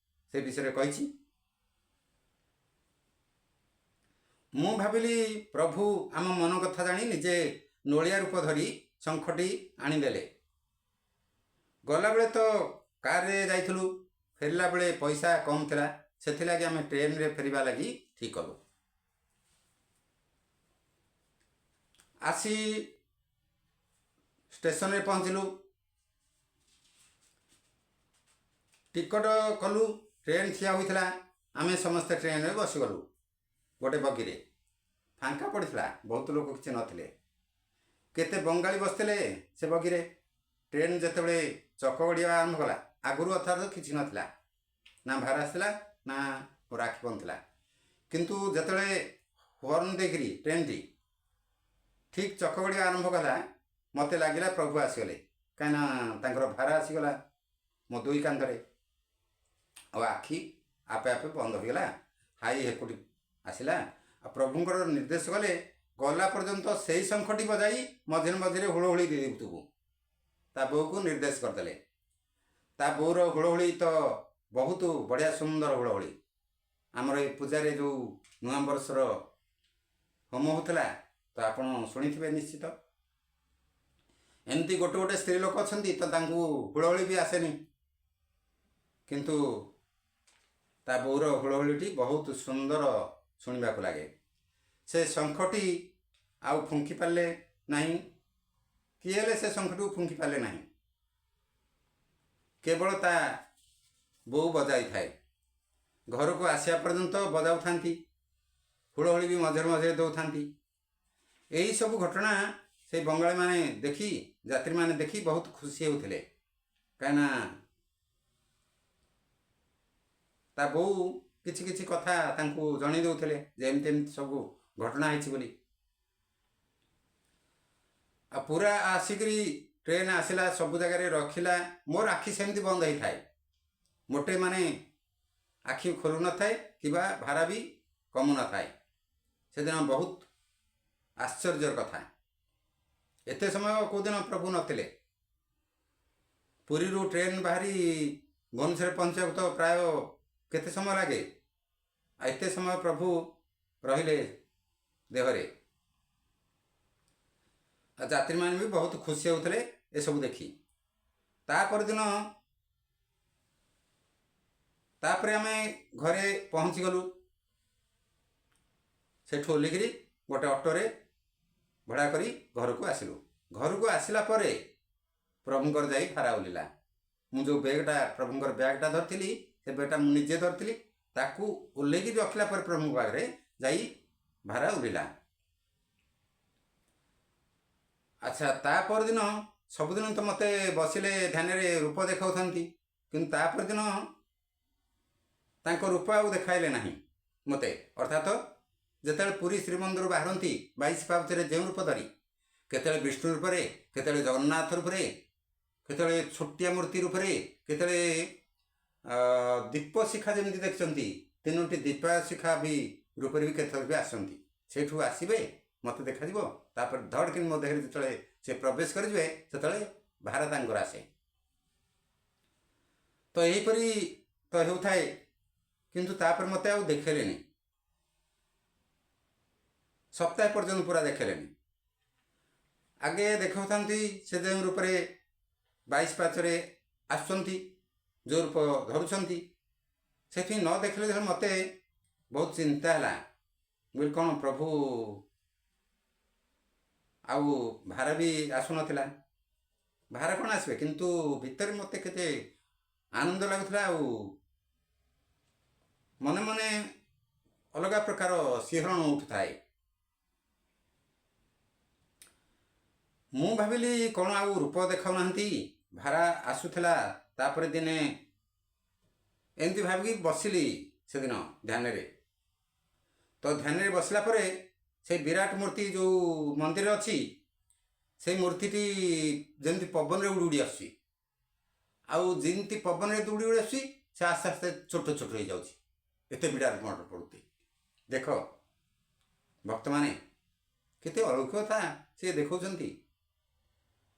ସେ ବିଷୟରେ କହିଛି। ମୁଁ ଭାବିଲି, ପ୍ରଭୁ ଆମ ମନ କଥା ଜାଣି ନିଜେ ନୋଳିଆ ରୂପ ଧରି ଶଙ୍ଖଟି ଆଣିଦେଲେ। ଗଲାବେଳେ ତ କାରରେ ଯାଇଥିଲୁ, ଫେରିଲା ବେଳେ ପଇସା କମ୍ ଥିଲା, ସେଥିଲାଗି ଆମେ ଟ୍ରେନରେ ଫେରିବା ଲାଗି ଠିକ୍ କଲୁ। ଆସି ଷ୍ଟେସନରେ ପହଞ୍ଚିଲୁ, ଟିକଟ କଲୁ। ଟ୍ରେନ୍ ଠିଆ ହୋଇଥିଲା। ଆମେ ସମସ୍ତେ ଟ୍ରେନରେ ବସିଗଲୁ ଗୋଟେ ବଗିରେ। ଫାଙ୍କା ପଡ଼ିଥିଲା, ବହୁତ ଲୋକ କିଛି ନଥିଲେ। କେତେ ବଙ୍ଗାଳୀ ବସିଥିଲେ ସେ ବଗିରେ। ଟ୍ରେନ୍ ଯେତେବେଳେ ଚକ ଗଡ଼ିବା ଆରମ୍ଭ କଲା, ଆଗରୁ ଅର୍ଥାତ୍ କିଛି ନଥିଲା, ନା ଭାର ଆସିଥିଲା ନା ମୋର ଆଖି ବନ୍ଦ ଥିଲା। କିନ୍ତୁ ଯେତେବେଳେ ହର୍ନ ଦେଇକିରି ଟ୍ରେନ୍ଟି ଠିକ୍ ଚକ ଗଡ଼ିବା ଆରମ୍ଭ କଲା, ମୋତେ ଲାଗିଲା ପ୍ରଭୁ ଆସିଗଲେ। କାହିଁକିନା ତାଙ୍କର ଭାର ଆସିଗଲା ମୋ ଦୁଇ କାନ୍ଧରେ ଆଉ ଆଖି ଆପେ ଆପେ ବନ୍ଦ ହୋଇଗଲା। ହାଇ ହେକୁଟି ଆସିଲା। ଆଉ ପ୍ରଭୁଙ୍କର ନିର୍ଦ୍ଦେଶ କଲେ, ଗଲା ପର୍ଯ୍ୟନ୍ତ ସେଇ ଶଙ୍ଖଟି ବଜାଇ ମଝିରେ ମଝିରେ ହୁଳହୁଳି ଦେଉଥିବୁ। ତା ବୋଉକୁ ନିର୍ଦ୍ଦେଶ କରିଦେଲେ। ତା ବୋଉର ହୁଳହୁଳି ତ ବହୁତ ବଢ଼ିଆ ସୁନ୍ଦର ହୁଳହୁଳି। ଆମର ଏ ପୂଜାରେ ଯେଉଁ ନୂଆ ବର୍ଷର ହୋମ ହେଉଥିଲା, ତ ଆପଣ ଶୁଣିଥିବେ ନିଶ୍ଚିତ। ଏମିତି ଗୋଟେ ଗୋଟେ ସ୍ତ୍ରୀ ଲୋକ ଅଛନ୍ତି ତ ତାଙ୍କୁ ହୁଳହୁଳି ବି ଆସେନି, କିନ୍ତୁ ତା ବୋଉର ହୁଳହୁଳିଟି ବହୁତ ସୁନ୍ଦର ଶୁଣିବାକୁ ଲାଗେ। ସେ ଶଙ୍ଖଟି ଆଉ ଫୁଙ୍କି ପାରିଲେ ନାହିଁ। କିଏ ହେଲେ ସେ ଶଙ୍ଖଟିକୁ ଫୁଙ୍କି ପାରିଲେ ନାହିଁ, କେବଳ ତା ବୋଉ ବଜାଇଥାଏ। ଘରକୁ ଆସିବା ପର୍ଯ୍ୟନ୍ତ ବଜାଉଥାନ୍ତି, ହୁଳହୁଳି ବି ମଝିରେ ମଝିରେ ଦେଉଥାନ୍ତି। ଏହିସବୁ ଘଟଣା ସେଇ ବଙ୍ଗାଳୀମାନେ ଦେଖି, ଯାତ୍ରୀମାନେ ଦେଖି ବହୁତ ଖୁସି ହେଉଥିଲେ। କାହିଁକିନା ତା ବୋଉ କିଛି କିଛି କଥା ତାଙ୍କୁ ଜଣେଇ ଦେଉଥିଲେ ଯେ ଏମିତି ଏମିତି ସବୁ ଘଟଣା ହେଇଛି ବୋଲି। ଆଉ ପୁରା ଆସିକରି ଟ୍ରେନ୍ ଆସିଲା, ସବୁ ଜାଗାରେ ରଖିଲା। ମୋର ଆଖି ସେମିତି ବନ୍ଦ ହେଇଥାଏ, ମୋଟେ ମାନେ ଆଖି ଖୋଲୁ ନଥାଏ କିମ୍ବା ଭାରା ବି କମୁ ନଥାଏ। ସେଦିନ ବହୁତ ଆଶ୍ଚର୍ଯ୍ୟର କଥା, ଏତେ ସମୟ କେଉଁଦିନ ପ୍ରଭୁ ନଥିଲେ। ପୁରୀରୁ ଟ୍ରେନ୍ ବାହାରି ଭୁବନେଶ୍ୱରରେ ପହଞ୍ଚିବାକୁ ତ ପ୍ରାୟ କେତେ ସମୟ ଲାଗେ, ଆଉ ଏତେ ସମୟ ପ୍ରଭୁ ରହିଲେ ଦେହରେ। ଆଉ ଯାତ୍ରୀମାନେ ବି ବହୁତ ଖୁସି ହେଉଥିଲେ ଏସବୁ ଦେଖି। ତା ପରଦିନ ତାପରେ ଆମେ ଘରେ ପହଞ୍ଚିଗଲୁ। ସେଠୁ ଓହ୍ଲିକିରି ଗୋଟେ ଅଟୋରେ ଭଡ଼ା କରି ଘରକୁ ଆସିଲୁ। ଘରକୁ ଆସିଲା ପରେ ପ୍ରଭୁଙ୍କର ଯାଇ ଭାରା ଓହ୍ଲିଲା। ମୁଁ ଯେଉଁ ବ୍ୟାଗ୍ଟା, ପ୍ରଭୁଙ୍କର ବ୍ୟାଗ୍ଟା ଧରିଥିଲି, ସେ ବ୍ୟାଗ୍ଟା ମୁଁ ନିଜେ ଧରିଥିଲି, ତାକୁ ଓହ୍ଲେଇକି ରଖିଲା ପରେ ପ୍ରଭୁଙ୍କ ପାଖରେ ଯାଇ ଭାରା ଓହ୍ଲିଲା। ଆଚ୍ଛା, ତା ପରଦିନ ସବୁଦିନ ତ ମୋତେ ବସିଲେ ଧ୍ୟାନରେ ରୂପ ଦେଖାଉଥାନ୍ତି, କିନ୍ତୁ ତା ପରଦିନ ତାଙ୍କ ରୂପ ଆଉ ଦେଖାଇଲେ ନାହିଁ ମୋତେ। ଅର୍ଥାତ ଯେତେବେଳେ ପୁରୀ ଶ୍ରୀମନ୍ଦିରରୁ ବାହାରନ୍ତି 22 ପାହାଚରେ ଯେଉଁ ରୂପ ଧରି, କେତେବେଳେ ବିଷ୍ଣୁ ରୂପରେ, କେତେବେଳେ ଜଗନ୍ନାଥ ରୂପରେ, କେତେବେଳେ ଛୋଟିଆ ମୂର୍ତ୍ତି ରୂପରେ, କେତେବେଳେ ଦୀପ ଶିଖା ଯେମିତି ଦେଖିଛନ୍ତି 3ଟି ଦୀପ ଶିଖା ବି ରୂପରେ ବି କେତେବେଳେ ବି ଆସନ୍ତି। ସେଇଠୁ ଆସିବେ, ମୋତେ ଦେଖାଯିବ, ତାପରେ ଧଡ଼କିନି ମୋ ଦେହରେ ଯେତେବେଳେ ସେ ପ୍ରବେଶ କରିଯିବେ ସେତେବେଳେ ଭାରା ତାଙ୍କର ଆସେ। ତ ଏହିପରି ତ ହେଉଥାଏ, କିନ୍ତୁ ତାପରେ ମୋତେ ଆଉ ଦେଖେଇଲେନି, ସପ୍ତାହେ ପର୍ଯ୍ୟନ୍ତ ପୁରା ଦେଖେଇଲେନି। ଆଗେ ଦେଖାଉଥାନ୍ତି ସେ ଯେଉଁ ରୂପରେ 22 ପାହାଚରେ ଆସୁଛନ୍ତି, ଯେଉଁ ରୂପ ଧରୁଛନ୍ତି, ସେଥିପାଇଁ ନ ଦେଖିଲେ ଯେତେବେଳେ ମୋତେ ବହୁତ ଚିନ୍ତା ହେଲା। ମୁଁ କହିଲି କ'ଣ ପ୍ରଭୁ, ଆଉ ଭାର ବି ଆସୁନଥିଲା, ଭାର କ'ଣ ଆସିବେ, କିନ୍ତୁ ଭିତରେ ମୋତେ କେତେ ଆନନ୍ଦ ଲାଗୁଥିଲା ଆଉ ମନେ ମନେ ଅଲଗା ପ୍ରକାର ଶିହରଣ ଉଠୁଥାଏ। ମୁଁ ଭାବିଲି କ'ଣ ଆଉ ରୂପ ଦେଖାଉନାହାନ୍ତି, ଭାରା ଆସୁଥିଲା। ତାପରେ ଦିନେ ଏମିତି ଭାବିକି ବସିଲି ସେଦିନ ଧ୍ୟାନରେ। ତ ଧ୍ୟାନରେ ବସିଲା ପରେ ସେଇ ବିରାଟ ମୂର୍ତ୍ତି ଯେଉଁ ମନ୍ଦିର ଅଛି, ସେଇ ମୂର୍ତ୍ତିଟି ଯେମିତି ପବନରେ ଉଡ଼ି ଉଡ଼ି ଆସୁଛି, ଆଉ ଯେମିତି ପବନରେ ଉଡ଼ି ଉଡ଼ି ଆସୁଛି ସେ ଆସ୍ତେ ଆସ୍ତେ ଛୋଟ ଛୋଟ ହେଇଯାଉଛି। ଏତେ ବିରାଟ ମୂର୍ତ୍ତି। ଦେଖ ଭକ୍ତମାନେ, କେତେ ଅଲୌକିକତା ସେ ଦେଖାଉଛନ୍ତି।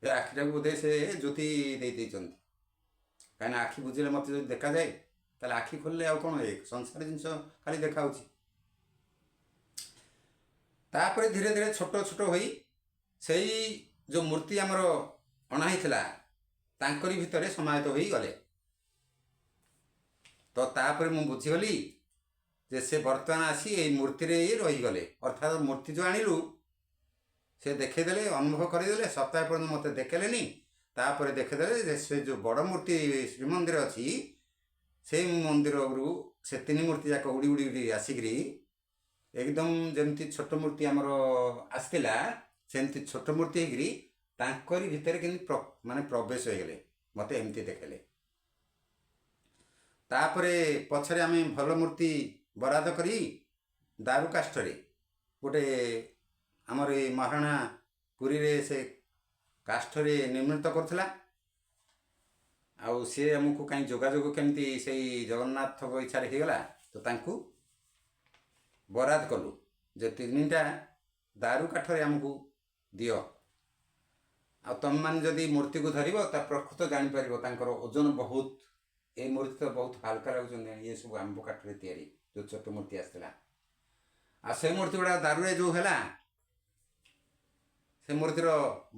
ଏ ଆଖିଟାକୁ ବୋଧେ ସେ ଜ୍ୟୋତି ଦେଇ ଦେଇଛନ୍ତି, କାହିଁକିନା ଆଖି ବୁଜିଲେ ମୋତେ ଯଦି ଦେଖାଯାଏ, ତାହେଲେ ଆଖି ଖୋଲିଲେ ଆଉ କ'ଣ ଏ ସଂସାର ଜିନିଷ ଖାଲି ଦେଖାହେଉଛି। ତାପରେ ଧୀରେ ଧୀରେ ଛୋଟ ଛୋଟ ହୋଇ ସେଇ ଯେଉଁ ମୂର୍ତ୍ତି ଆମର ଅଣା ହେଇଥିଲା ତାଙ୍କରି ଭିତରେ ସମାହିତ ହୋଇଗଲେ। ତ ତାପରେ ମୁଁ ବୁଝିଗଲି ଯେ ସେ ବର୍ତ୍ତମାନ ଆସି ଏଇ ମୂର୍ତ୍ତିରେ ହିଁ ରହିଗଲେ। ଅର୍ଥାତ୍ ମୂର୍ତ୍ତି ଯେଉଁ ଆଣିଲୁ ସେ ଦେଖେଇଦେଲେ, ଅନୁଭବ କରିଦେଲେ। ସପ୍ତାହ ପର୍ଯ୍ୟନ୍ତ ମୋତେ ଦେଖେଇଲେନି, ତାପରେ ଦେଖେଇଦେଲେ ଯେ ସେ ଯେଉଁ ବଡ଼ ମୂର୍ତ୍ତି ଶ୍ରୀମନ୍ଦିର ଅଛି, ସେଇ ମନ୍ଦିରରୁ ସେ 3 ମୂର୍ତ୍ତି ଯାକ ଉଡ଼ି ଉଡ଼ି ଉଡ଼ି ଆସିକିରି ଏକଦମ ଯେମିତି ଛୋଟ ମୂର୍ତ୍ତି ଆମର ଆସିଥିଲା ସେମିତି ଛୋଟ ମୂର୍ତ୍ତି ହେଇକିରି ତାଙ୍କରି ଭିତରେ କେମିତି ମାନେ ପ୍ରବେଶ ହେଇଗଲେ, ମୋତେ ଏମିତି ଦେଖେଇଲେ। ତାପରେ ପଛରେ ଆମେ ଭଲ ମୂର୍ତ୍ତି ବରାଦ କରି ଦାରୁ କାଷ୍ଠରେ ଗୋଟେ ଆମର ଏଇ ମହାରଣା ପୁରୀରେ ସେ କାଷ୍ଠରେ ନିର୍ମିତ କରୁଥିଲା। ଆଉ ସିଏ ଆମକୁ କାହିଁ ଯୋଗାଯୋଗ କେମିତି ସେଇ ଜଗନ୍ନାଥଙ୍କ ଇଚ୍ଛାରେ ହେଇଗଲା, ତ ତାଙ୍କୁ ବରାଦ କଲୁ ଯେ 3ଟା ଦାରୁ କାଠରେ ଆମକୁ ଦିଅ, ଆଉ ତୁମେମାନେ ଯଦି ମୂର୍ତ୍ତିକୁ ଧରିବ ତା ପ୍ରକୃତ ଜାଣିପାରିବ ତାଙ୍କର ଓଜନ ବହୁତ। ଏଇ ମୂର୍ତ୍ତି ତ ବହୁତ ହାଲକା ଲାଗୁଛନ୍ତି, ଇଏ ସବୁ ଆମ୍ବ କାଠରେ ତିଆରି ଯେଉଁ ଛୋଟ ମୂର୍ତ୍ତି ଆସିଥିଲା। ଆଉ ସେ ମୂର୍ତ୍ତି ଗୁଡ଼ା ଦାରୁରେ ଯେଉଁ ହେଲା, ସେ ମୂର୍ତ୍ତିର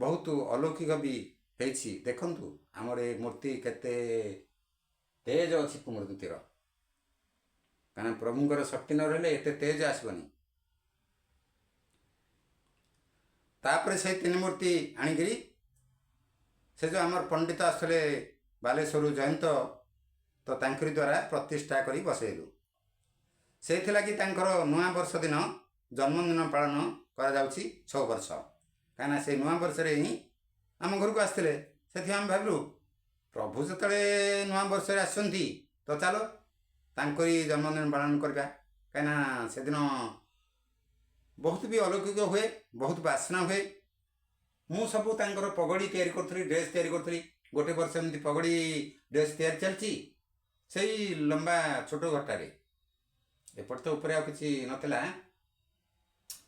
ବହୁତ ଅଲୌକିକ ବି ହେଇଛି। ଦେଖନ୍ତୁ ଆମର ଏ ମୂର୍ତ୍ତି କେତେ ତେଜ ଅଛି ମୂର୍ତ୍ତିର, କାରଣ ପ୍ରଭୁଙ୍କର ଶକ୍ତି ନ ରହିଲେ ଏତେ ତେଜ ଆସିବନି। ତାପରେ ସେଇ 3 ମୂର୍ତ୍ତି ଆଣିକିରି ସେ ଯେଉଁ ଆମର ପଣ୍ଡିତ ଆସୁଥିଲେ ବାଲେଶ୍ୱରରୁ ଜୟନ୍ତ, ତ ତାଙ୍କରି ଦ୍ୱାରା ପ୍ରତିଷ୍ଠା କରି ବସେଇଲୁ। ସେଇଥିଲାଗି ତାଙ୍କର ନୂଆ ବର୍ଷ ଦିନ ଜନ୍ମଦିନ ପାଳନ କରାଯାଉଛି 6 ବର୍ଷ, କାହିଁକିନା ସେଇ ନୂଆ ବର୍ଷରେ ହିଁ ଆମ ଘରକୁ ଆସିଥିଲେ। ସେଥିପାଇଁ ଆମେ ଭାବିଲୁ ପ୍ରଭୁ ଯେତେବେଳେ ନୂଆ ବର୍ଷରେ ଆସିଛନ୍ତି ତ ଚାଲ ତାଙ୍କରି ଜନ୍ମଦିନ ପାଳନ କରିବା, କାହିଁକିନା ସେଦିନ ବହୁତ ବି ଅଲୌକିକ ହୁଏ, ବହୁତ ବାସ୍ନା ହୁଏ। ମୁଁ ସବୁ ତାଙ୍କର ପଗଡ଼ି ତିଆରି କରୁଥିଲି, ଡ୍ରେସ୍ ତିଆରି କରୁଥିଲି। ଗୋଟେ ବର୍ଷ ଏମିତି ପଗଡ଼ି ଡ୍ରେସ୍ ତିଆରି ଚାଲିଛି ସେଇ ଲମ୍ବା ଛୋଟ ଘରଟାରେ। ଏପଟେ ତ ଉପରେ ଆଉ କିଛି ନଥିଲା,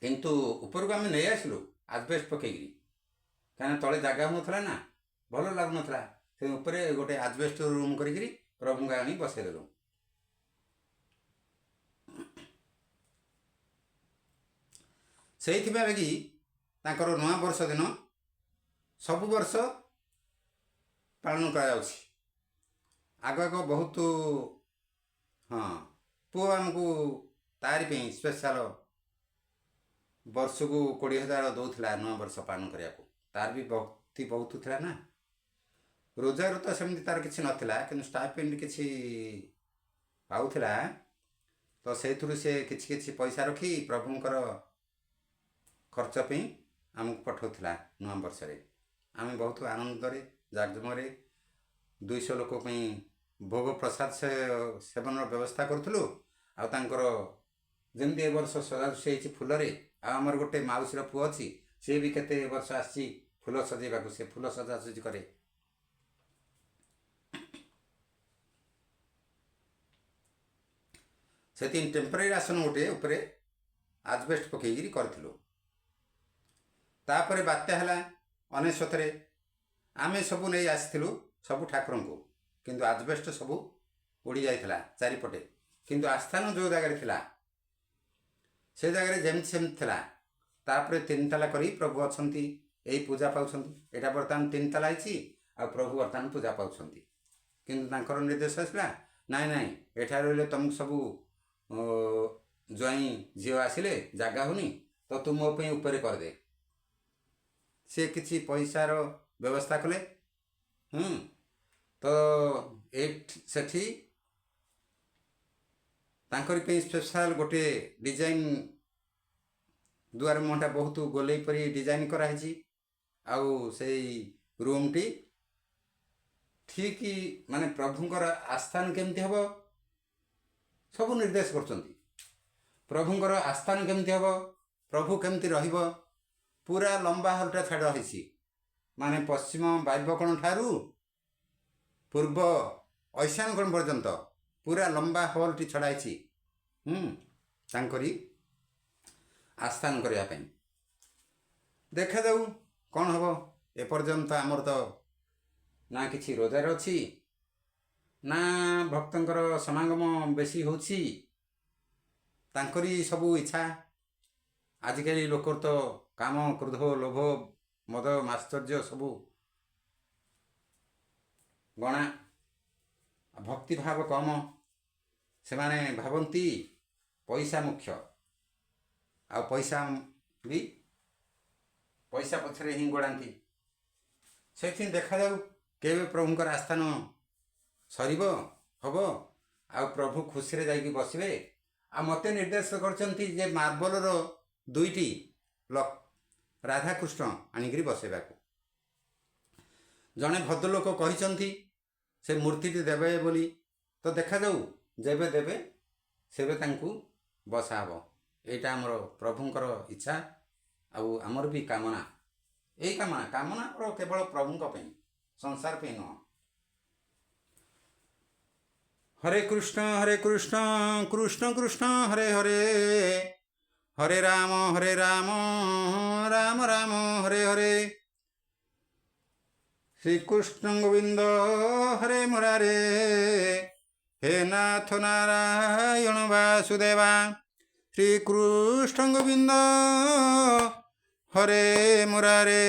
କିନ୍ତୁ ଉପରକୁ ଆମେ ନେଇ ଆସିଲୁ ଆଜବେଷ୍ଟ ପକେଇକିରି, କାହିଁକିନା ତଳେ ଜାଗା ହେଉନଥିଲା ନା, ଭଲ ଲାଗୁନଥିଲା। ସେ ଉପରେ ଗୋଟେ ଆଜବେଷ୍ଟ ରୁମ୍ କରିକିରି ପ୍ରଭୁଙ୍କୁ ଆଣି ବସେଇଦେଲୁ। ସେଇଥିପାଇଁ ଲାଗି ତାଙ୍କର ନୂଆ ବର୍ଷ ଦିନ ସବୁ ବର୍ଷ ପାଳନ କରାଯାଉଛି। ଆଗ ଆଗ ବହୁତ, ହଁ, ପୁଅ ଆମକୁ ତାରି ପାଇଁ ସ୍ପେଶାଲ ବର୍ଷକୁ 20,000 ଦେଉଥିଲା ନୂଆ ବର୍ଷ ପାଳନ କରିବାକୁ। ତାର ବି ଭକ୍ତି ବହୁତ ଥିଲା ନା। ରୋଜଗାର ତ ସେମିତି ତାର କିଛି ନଥିଲା, କିନ୍ତୁ ଷ୍ଟାଇପେଣ୍ଡ କିଛି ପାଉଥିଲା। ତ ସେଇଥିରୁ ସେ କିଛି କିଛି ପଇସା ରଖି ପ୍ରଭୁଙ୍କର ଖର୍ଚ୍ଚ ପାଇଁ ଆମକୁ ପଠାଉଥିଲା। ନୂଆ ବର୍ଷରେ ଆମେ ବହୁତ ଆନନ୍ଦରେ ଜାକଜମରେ 200 ଲୋକ ପାଇଁ ଭୋଗ ପ୍ରସାଦ ସେବନର ବ୍ୟବସ୍ଥା କରୁଥିଲୁ। ଆଉ ତାଙ୍କର ଯେମିତି ଏ ବର୍ଷ ସଜାସଜି ହେଇଛି ଫୁଲରେ, ଆଉ ଆମର ଗୋଟେ ମାଉସୀର ପୁଅ ଅଛି, ସିଏ ବି କେତେ ବର୍ଷ ଆସିଛି ଫୁଲ ସଜେଇବାକୁ, ସେ ଫୁଲ ସଜାସଜି କରେ। ସେଥିପାଇଁ ଟେମ୍ପରାରୀ ଆସନ ଗୋଟେ ଉପରେ ଆଜବେଷ୍ଟ ପକେଇକିରି କରିଥିଲୁ। ତାପରେ ବାତ୍ୟା ହେଲା 99ରେ। ଆମେ ସବୁ ନେଇ ଆସିଥିଲୁ ସବୁ ଠାକୁରଙ୍କୁ, କିନ୍ତୁ ଆଜବେଷ୍ଟ ସବୁ ଉଡ଼ି ଯାଇଥିଲା ଚାରିପଟେ। କିନ୍ତୁ ଆସ୍ଥାନ ଯେଉଁ ଜାଗାରେ ଥିଲା, ସେ ଜାଗାରେ ଯେମିତି ସେମିତି ଥିଲା। ତାପରେ ତିନି ତାଲା କରି ପ୍ରଭୁ ଅଛନ୍ତି, ଏଇ ପୂଜା ପାଉଛନ୍ତି। ଏଇଟା ବର୍ତ୍ତମାନ ତିନି ତାଲା ହେଇଛି ଆଉ ପ୍ରଭୁ ବର୍ତ୍ତମାନ ପୂଜା ପାଉଛନ୍ତି। କିନ୍ତୁ ତାଙ୍କର ନିର୍ଦ୍ଦେଶ ଆସିଲା, ନାଇଁ ନାଇଁ, ଏଠାରେ ରହିଲେ ତୁମକୁ ସବୁ ଜ୍ୱାଇଁ ଝିଅ ଆସିଲେ ଜାଗା ହେଉନି, ତ ତୁ ମୋ ପାଇଁ ଉପରେ କରିଦେ। ସେ କିଛି ପଇସାର ବ୍ୟବସ୍ଥା କଲେ। ତ ଏଇଠି ସେଠି ତାଙ୍କରି ପାଇଁ ସ୍ପେଶାଲ ଗୋଟିଏ ଡିଜାଇନ୍, ଦୁଆର ମୁହଁଟା ବହୁତ ଗୋଲେଇ ପରି ଡିଜାଇନ୍ କରାହେଇଛି। ଆଉ ସେଇ ରୁମ୍ଟି ଠିକ୍, ମାନେ ପ୍ରଭୁଙ୍କର ଆସ୍ଥାନ କେମିତି ହେବ ସବୁ ନିର୍ଦ୍ଦେଶ କରୁଛନ୍ତି। ପ୍ରଭୁଙ୍କର ଆସ୍ଥାନ କେମିତି ହେବ, ପ୍ରଭୁ କେମିତି ରହିବ, ପୁରା ଲମ୍ବା ହଲଟା ଛାଡ଼ ହେଇଛି, ମାନେ ପଶ୍ଚିମ ବାଇବକୋଣ ଠାରୁ ପୂର୍ବ ଐଶାନ କୋଣ ପର୍ଯ୍ୟନ୍ତ ପୁରା ଲମ୍ବା ହଲ୍ଟି ଛଡ଼ା ହେଇଛି ତାଙ୍କରି ଆସ୍ଥାନ କରିବା ପାଇଁ। ଦେଖାଯାଉ କ'ଣ ହେବ। ଏପର୍ଯ୍ୟନ୍ତ ଆମର ତ ନା କିଛି ରୋଜଗାର ଅଛି, ନା ଭକ୍ତଙ୍କର ସମାଗମ ବେଶୀ ହେଉଛି। ତାଙ୍କରି ସବୁ ଇଚ୍ଛା। ଆଜିକାଲି ଲୋକର ତ କାମ, କ୍ରୋଧ, ଲୋଭ, ମଦ, ମାତ୍ସର୍ଯ୍ୟ ସବୁ ଗଣା, ଭକ୍ତିଭାବ କମ। ସେମାନେ ଭାବନ୍ତି ପଇସା ମୁଖ୍ୟ, ଆଉ ପଇସା ବି ପଇସା ପଛରେ ହିଁ ଗୋଡ଼ାନ୍ତି। ସେଥିପାଇଁ ଦେଖାଯାଉ କେବେ ପ୍ରଭୁଙ୍କର ଆସ୍ଥାନ ସରିବ ହେବ ଆଉ ପ୍ରଭୁ ଖୁସିରେ ଯାଇକି ବସିବେ। ଆଉ ମୋତେ ନିର୍ଦ୍ଦେଶ କରିଛନ୍ତି ଯେ ମାର୍ବଲର ଦୁଇଟି ରାଧାକୃଷ୍ଣ ଆଣିକିରି ବସେଇବାକୁ। ଜଣେ ଭଦ୍ରଲୋକ କହିଛନ୍ତି ସେ ମୂର୍ତ୍ତିଟି ଦେବେ ବୋଲି। ତ ଦେଖାଯାଉ, ଯେବେ ଦେବେ ସେବେ ତାଙ୍କୁ ବସା ହେବ। ଏଇଟା ଆମର ପ୍ରଭୁଙ୍କର ଇଚ୍ଛା ଆଉ ଆମର ବି କାମନା। ଏଇ କାମନା, କାମନା ଆମର କେବଳ ପ୍ରଭୁଙ୍କ ପାଇଁ, ସଂସାର ପାଇଁ ନୁହଁ। ହରେ କୃଷ୍ଣ ହରେ କୃଷ୍ଣ କୃଷ୍ଣ କୃଷ୍ଣ ହରେ ହରେ, ହରେ ରାମ ହରେ ରାମ ରାମ ରାମ ହରେ ହରେ। ଶ୍ରୀକୃଷ୍ଣ ଗୋବିନ୍ଦ ହରେ ମୁରାରେ, ହେ ନାଥ ନାରାୟଣ ବାସୁଦେବା। ଶ୍ରୀକୃଷ୍ଣ ଗୋବିନ୍ଦ ହରେ ମୁରାରେ,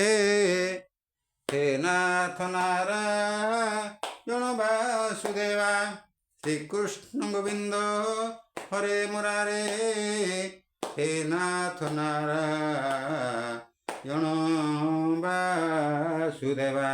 ହେ ନାଥ ନାରାୟଣ ବାସୁଦେବା। ଶ୍ରୀକୃଷ୍ଣ ଗୋବିନ୍ଦ ହରେ ମୁରାରେ, ହେ ନାଥ ନାରାୟଣ ବାସୁଦେବା।